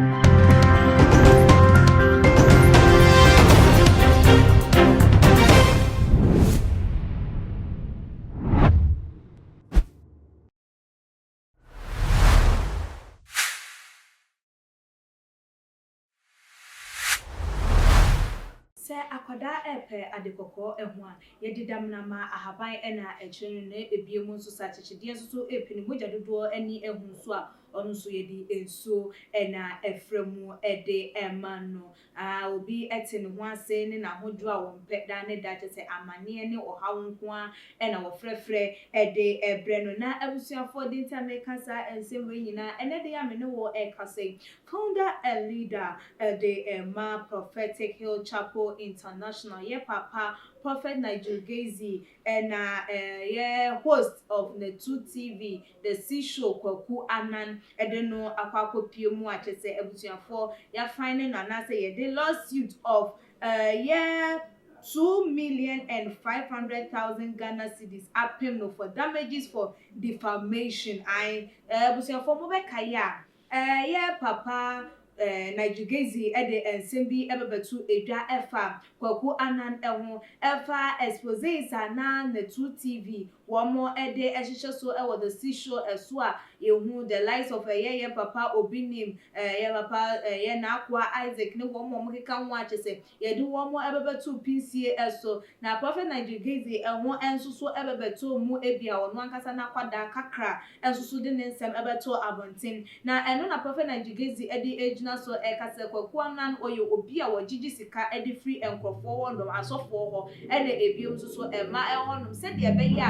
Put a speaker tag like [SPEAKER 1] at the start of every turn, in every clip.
[SPEAKER 1] Sɛ akwadaa repɛ ade kɔkɔɔ ho a, yɛde damena ma ahaban na ɛkyerɛ no, na ebiem nso sɛ akyekyedeɛ nso so repɛ ne mogya dodoɔ ani ahu nso a, ɔno nso yɛde nsuo na ɛfra mu de ma no. Aa obi te ne ho ase ne n'ahodwo a wɔmpɛ daa ne da, kyerɛ sɛ amanneɛ ne ɔhaw nko ara na wɔfrɛfrɛ de brɛ no. Na abusuafoɔ, deɛ nti a meka saa nsɛm wei nyinaa, ɛnnɛ da yi a me ne wo rekasa yi, founder and leader de ma Prophetic Hill Chapel International, yɛ papa Prophet Nigel Gaisie, na yɛ host of Netu TV, The Sea Show Kwaku Anan de no akɔ akɔpue mu a kyerɛ sɛ abusuafoɔ yɛafine no anaasɛ yɛde lawsuit of yɛ 2,500,000 Ghana cedis apem no for damages for defamation. Ae, abusuafoɔ mobɛkae a, yɛ papa Nigel Gaisie de nsɛm bi bɛbɛto dwa ɛfa Kwaku Anan ho, ɛfa exposés a na Netu TV wɔn de hyehyɛ so wɔ The Sea Show so a yɛhu the likes of ɛyɛ yɛn papa Obi Nim, yɛn papa ɛyɛ N'akoa Isaac ne wɔn a wɔkeka ho a kyerɛ sɛ yɛde wɔn bɛbɛto pinsie so. Na Prophet Nigel Gaisie ho nso so bɛbɛto mu ebia ɔno ankasa n'akwadaa kakra nso so de ne nsɛm bɛto abɔnten. Na ɛno na Prophet Nigel Gaisie de gyina so reka sɛ Kwaku Annan ɔyɛ obi a wɔgyegye sika de firi nkurɔfoɔ hɔ nom, asɔfoɔ hɔ ɛna ebinom nso so mma hɔ nom sɛdeɛ ɛbɛyɛ a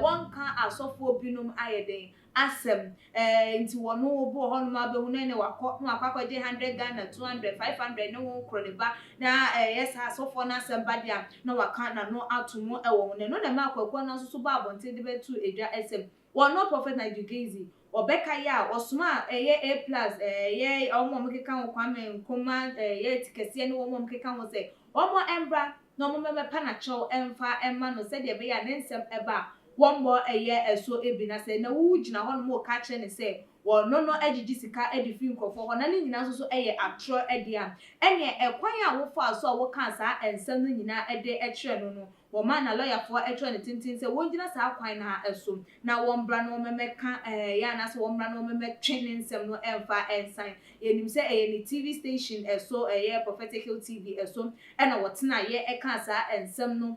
[SPEAKER 1] wɔnka asɔfoɔ binom ayɛ dɛn asɛm nti wɔn obi wɔ hɔ nom a wobɛhu no ɛne wakɔ na wakɔ akɔgye 100 Ghana, 200, 500 ne wo korɔ ne ba na ɛyɛ saa asɔfoɔ no asɛm ba deɛ a na waka n'ano ato mu wɔ ho. Na ɛno na ɛmaa Kwaku Annan nso so baa abɔnten de bɛtoo edwa sɛ wɔno Prophet Nigel Gaisie Wɔbɛkae a, wɔsomaa ɛyɛ A plus, ɛyɛ wɔn a wɔkeka ho, Kwame Nkrumah, ɛyɛ ti kɛseɛ ne wɔn a wɔkeka ho sɛ wɔn mmra na wɔn mmɛpa n'akyɛw mfa mma no sɛdeɛ ɛbɛyɛ a ne nsɛm ba a wɔmmɔ ɛyɛ ɛso bi. Na sɛ na wogyina hɔnom reka akyerɛ no sɛ wɔno no agyegye sika de firi nkurɔfoɔ hɔ na ne nyinaa nso so yɛ atorɔ deɛ a, ɛnneɛ ɛkwan a wofaa so a wokaa saa nsɛm no nyinaa de kyerɛɛ no no, Wɔmaa n'alɔyafoɔ twerɛɛ no tenten sɛ wɔngyina saa kwan no ara so na wɔmmra na wɔmmɛka ɛyɛ anaasɛ wɔmmra na wɔmmɛtwe ne nsɛm no mfa nsan. Yɛnim sɛ ɛyɛ ne TV station so, ɛyɛ Prophetic Hill TV so na wɔtenaeɛ kaa saa nsɛm no.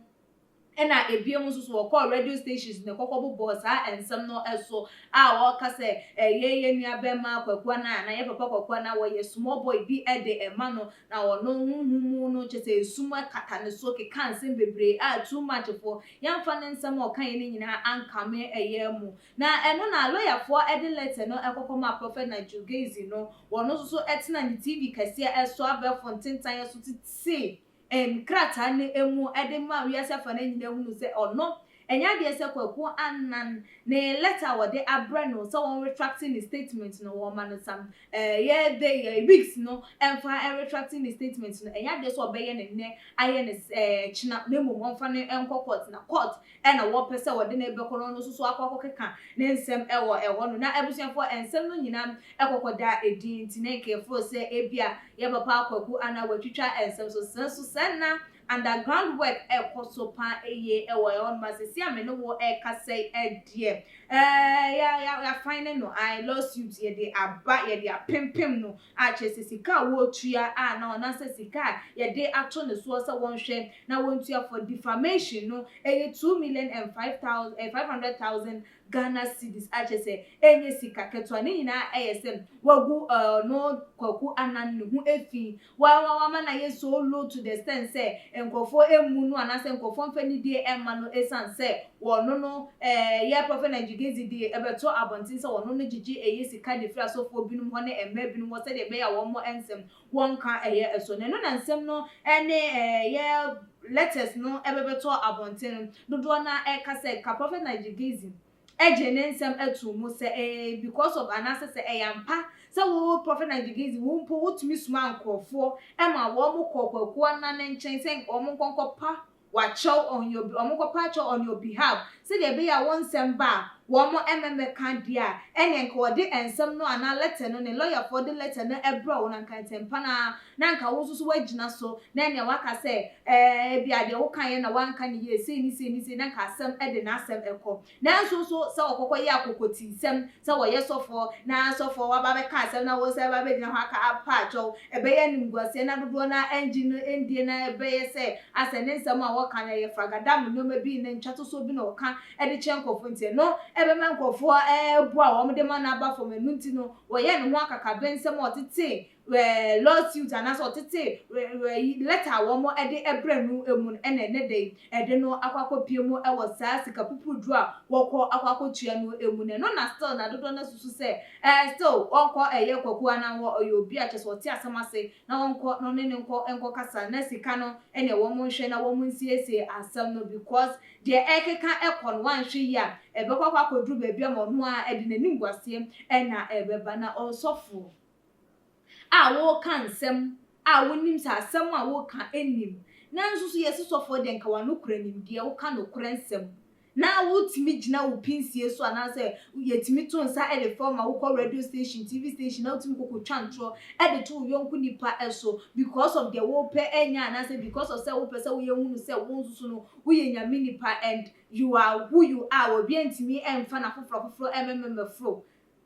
[SPEAKER 1] Ɛna ebinom nso so wɔkɔɔ radio stations na ɛkɔkɔ bobɔɔ saa nsɛm no so a wɔka sɛ ɛyɛ yɛn nua bɛrima Kwaku Annan anaa yɛn papa Kwaku Annan wɔyɛ small boy bi de ma no. Na ɔno honhom mu no kyerɛ sɛ esum akata ne so keka nsɛm bebree a too much foɔ yɛmfa ne nsɛm a ɔkaeɛ no nyinaa ankame ɛyɛɛ mu. Na ɛno na lɔyafoɔ de letter no kɔkɔ maa Prophet Nigel Gaisie no, ɔno nso so tena ne TV kɛseɛ so abɛɛfo ntentan so tetee nkrataa no mu de maa wiase afa no nyinaa hunu sɛ ɔno ɛnyɛ adeɛ sɛ Kwaku Annan ne letter a wɔde abrɛ no sɛ wɔn retract ne statement no wɔma no some ɛyɛ day weeks no ɛmfa retract ne statement no, ɛnyɛ adeɛ sɛ ɔbɛyɛ no nnɛ ayɛ no kyena, na mmom ɔmfa no nkɔ court, na court ɛna wɔpɛ sɛ wɔde no bɛkɔ no, ɔno nso so akɔ akɔkeka ne nsɛm ɛwɔ ɛhɔ no. Na abusuafoɔ, nsɛm no nyinaa ɛkɔkɔ da edin nti na nkaeɛfoɔ sɛ ebia yɛ papa Kwaku anaa watwitwa nsɛm so, nanso sɛ na Underground work ɛkɔ so paa yie wɔ ɛhɔ nom a seesei a me ne wo ɛrekasa yi deɛ ɛɛ ya ya ya fine no ae lawsuit yɛde aba yɛde apempem no a kyerɛ sɛ sika a wɔretua a na anaasɛ sika a yɛde ato ne soɔ sɛ wɔnhwɛ na wɔntua for defamation no ɛyɛ 2,005,000 500,000 Ghana cedis a kyerɛ sɛ ɛnyɛ sika ketewa. Ne nyinaa ɛyɛ sɛ wagu ɔno Kwaku Annan ne ho fi. Wama no ayɛ so low to the extent sɛ nkurɔfoɔ mmu no anaasɛ nkurɔfoɔ mfa nidie mma no ɛsiane sɛ wɔno no yɛ Prophet Nigel Gaisie de ɛbɛto abɔnten sɛ wɔno no gyegye ɛyɛ sika de firi asɔfoɔ binom hɔ ne mmaa binom hɔ sɛdeɛ ɛbɛyɛ a wɔn nsɛm wɔnka ɛyɛ ɛso. Na ɛno na nsɛm no ne ɛyɛ letters no ɛbɛbɛtɔ abɔnten no dodoɔ no ara ɛka sɛ ka Prophet Nigel Gaisie gye ne nsɛm too mu sɛ ɛyɛ because of anaasɛ sɛ ɛyɛ ampa sɛ wo Prophet Nigel Gaisie wo mpo wotumi somaa nkorɔfoɔ ma wɔn kɔɔ Kwaku Annan nkyɛn sɛ wɔn nkɔ nkɔpa wakyɛw on your wɔn nkɔpa akyɛw on your behalf sɛdeɛ ɛbɛyɛ a wo nsɛm ba a wɔn mmɛmmɛka deɛ a, ɛneɛ nka wɔde nsɛm no anaa letter no, ne lɔyafoɔ de letter no brɛ wo no anka ntɛmpa no ara na anka wo nso so woagyina so na ɛneɛ woaka sɛ ɛɛ ebia deɛ wokaeɛ na woanka no yie sei ne sei ne sei na anka asɛm de n'asɛm kɔ. Nanso nso sɛ wɔkɔkɔ yɛ akokotinsɛm sɛ wɔyɛ sɔfoɔ na sɔfoɔ waba abɛka asɛm na wo nso ɛba abɛgyina hɔ aka apa akyɛw, ɛbɛyɛ animguaseɛ na dodoɔ no ara ɛngye no ndie na ɛbɛyɛ sɛ asɛ ne nsɛm a wɔka no ɛyɛ fragadam nnoɔma bi ne ntwatosoɔ bi na ɔka de kyerɛ nkurɔfoɔ nti ɛno ɛbɛma nkurɔfoɔ ɛɛbo a wɔde ma no aba fam ɛno nti no wɔyɛɛ ne ho akakabensɛm a ɔtetee lawsuit anaasɛ ɔtete letter a wɔde brɛ no mu no ɛna ɛnɛ da yi ɛde no akɔ akɔpie mu wɔ saa sika pupuduro a wɔkɔ akɔ akɔtua no mu no. Ɛno na still na dodoɔ no asusu sɛ ɛɛ still wɔnkɔ ɛyɛ Kwaku anaa wɔ ɔyɛ obi a kyɛ sɛ ɔte asɛm ase na wɔnkɔ na ɔne ne nkɔ nkɔ kasa na sika no ɛna wɔn nhwɛ na wɔn nsiesie asɛm no because deɛ ɛkeka ɛkɔ no wanhwɛ yie a ɛbɛkɔ akɔ akɔduru baabi ama ɔno a ɛde n'anim guaseɛ ɛna ɛbɛba. Na ɔsɔfoɔ a wɔreka nsɛm a wonim sɛ asɛm a wɔreka anim, nanso so yɛsi sɔfoɔ deɛ nka wano kura nimdeɛ, woka nokorɛ nsɛm na wotumi gyina wo pinsie so anaasɛ yɛtumi to nsa de fam a wokɔ radio station, TV station na wotumi kɔkɔ twa ntorɔ de to wo yɔnko nipa so because of deɛ wopɛ anya anaasɛ because of sɛ wopɛ sɛ woyɛ hunu sɛ wo nso so no woyɛ Nyame nipa and you are who you are, obi ntumi mfa na foforɔ foforɔ ɛmɛmɛmɛforo.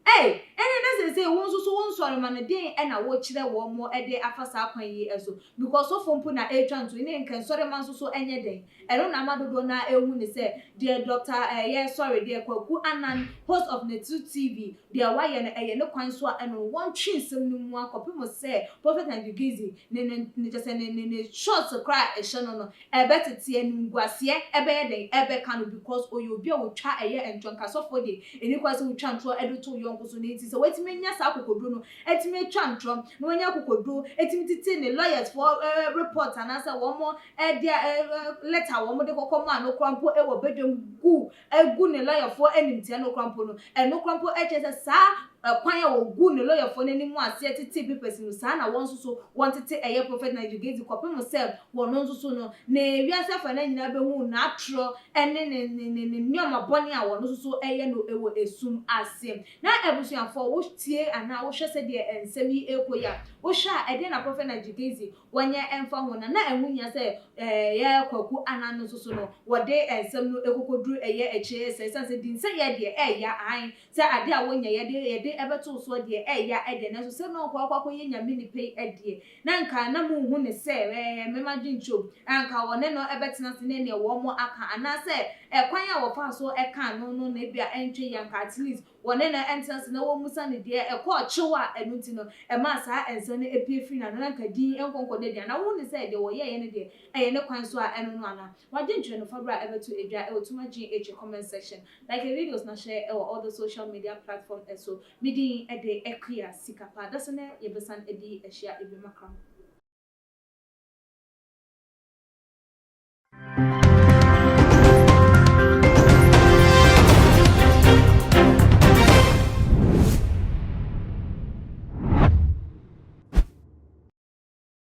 [SPEAKER 1] Ee, ɛne na sɛ wo nso so wo nsɔre ma no den ɛna wokyerɛ wɔn mo ɛde afa saa kwan yi ɛso because sɔfo mpo na ɛretwa nto ne nka nsɔre ma nso so ɛnyɛ den. Ɛno na ama dodoɔ na ehu ne sɛ deɛ Dr. ɛyɛ, sorry, deɛ Kwaku Anan, host of Netu TV, deɛ wayɛ no ɛyɛ ne kwan so a ɛno wɔntwe nsɛm no mu akɔpem sɛ Prophet Nigel Gaisie ne kyɛ sɛ ne short koraa ɛhyɛ no ɛbɛtete animguaseɛ ɛbɛyɛ den ɛbɛka no because ɔyɛ obi a wotwa ɛyɛ ntɔnkasɔfoɔ deɛ ɛni kwan sɛ wotwa ntorɔ ɛde to yɔnko so ne. Nti sɛ watumi anya saa akokoduro no, atumi atwa ntorɔ na wanya akokoduro atumi tete ne lawyers foɔ report anaasɛ wɔn ɛde letter wɔn de kɔkɔ mu a no kora mpo ɛwɔ badwam gu egu ne lawyer-foɔ animtia no kora mpo no, ɛno kora mpo ɛkyerɛ sɛ saa ɛkwan a wɔgu ne lawyer-foɔ n'anim aseɛ tete papers no saa na wɔn nso so wɔn tete ɛyɛ Prophet Nigel Gaisie kɔpem sɛ wɔn nso so no na ewiase afa na nyinaa bɛhu n'atorɔ ɛne ne nneɛma bɔne a wɔn nso so ɛyɛ no ɛwɔ esum ase. Na abusuafoɔ, wotie anaa wohwɛ sɛdeɛ nsɛm yi ɛkɔ yi a, wohwɛ a ɛdeɛ na Prophet Nigel Gaisie wɔnyɛ ɛmfa ho na ɛho nya sɛ ɛyɛ Kwaku Anan no nso so no wɔde nsɛm no ekokoduru ɛyɛ akyire sɛ ɛsiane sɛ di nsɛ yɛ deɛ ɛyɛ ahan sɛ ade a wɔnya yɛde ɛbɛto soɔ deɛ ɛyɛ ɛdeɛ, nanso sɛ na ɔkɔ akɔ akɔyɛ Nyame nipa yi ɛdeɛ na nka na mo nhu ne sɛ mɛma dwentwom anka wɔne no ɛbɛtena ase ne nea wɔn mo aka anaasɛ ɛkwan a wɔfa so ɛka no na ebi a ɛntwe yɛ nka at least wɔne no ɛntena ase na wɔn musa ne deɛ ɛkɔ ɔkyew a ɛno nti no ɛmaa saa nsɛm no epie firi n'ano na nka din nkɔnkɔ ne deɛ na wɔn ne sɛ deɛ wɔyɛɛyɛ no deɛ ɛyɛ ne kwan so a ɛno no ana wagye ntwerɛ no fabra ɛbɛto edwa ɛwɔ Tuma GH comment section. Like videos na share ɛwɔ all the social media platform. Ɛso me din ɛde Akua Sikapa dasa ne yɛbɛsan ɛdi ahyia ebi makram.